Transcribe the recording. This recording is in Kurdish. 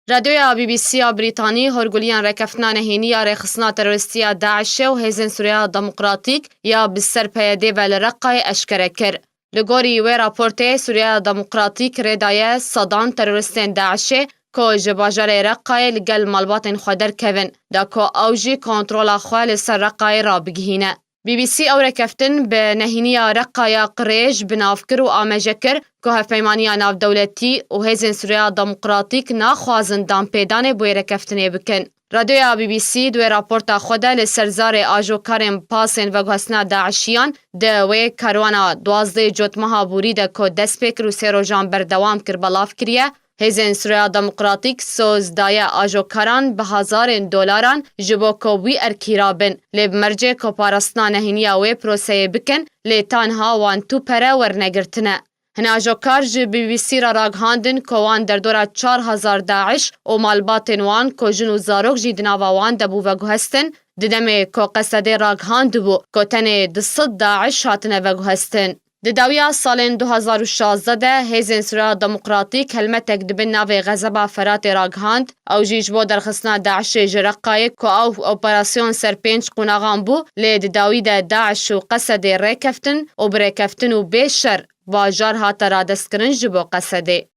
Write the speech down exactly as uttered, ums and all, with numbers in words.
Radyoya B B C ya Brîtanî horguliyên rêkeftina nehênî ya rêxistina terorîstî ya DAIŞê û Hêzên Sûriya Demokratîk ya bi ser P Y D ve li Reqayê eşkere kir. Li gorî wê raportê, Sûriya Demokratîk rê daye sedan terorîstên DAIŞê ku ji bajarê Reqayê li gel malbatên xwe derkevin, da ku ew jî kontrola xwe li ser Reqayê rabigihîne. B B C ew rêkeftin bi nehîniya Reqaya qirêj bi nav kir û ameje kir ku Hevpeymaniya Navdewletî û Hêzên Sûriya Demokratîk naxwazin danpêdanê bi wê rêkeftinê bikin. Radyoya B B C di wê raporta xwe de li ser zarê ajokarên pasên veguhestina DAIŞiyan di wê karwana duwazdeh Cotmeha Borî de ku dest pê kir û sê rojan berdewam kir, belav kiriye. Hêzên Sûriya Demokratîk soz daye ajokaran bi hezarên dolaran ji bo ku wî erkî rabin, lê bi mercê ku parastina nehêniya wê proseyê bikin, lê tanha wan tu pere wernegirtine. Hin ajokar ji B B C re ragihandin ku wan derdora çar hezar DAIŞ û malbatên wan ku jin û zarok jî di nava wan de bû veguhestin, di demê ku Qesedê ragihandibû ku tenê du sed DAIŞ hatine veguhestin. Di dawiya salên du hezar û şazdeh de Hêzên Sûriya Demokratîk helmetek di bin navê Xezeba Feratê ragihand. Ew jî ji bo derxistina DAIŞê ji Reqayê ku ew operasyon ser pênc qonaxan bû, lê di dawî de DAIŞ û Qesedê rêkeftin û bi rêkeftin û bê şer bajar hate radestkirin ji bo Qesedê.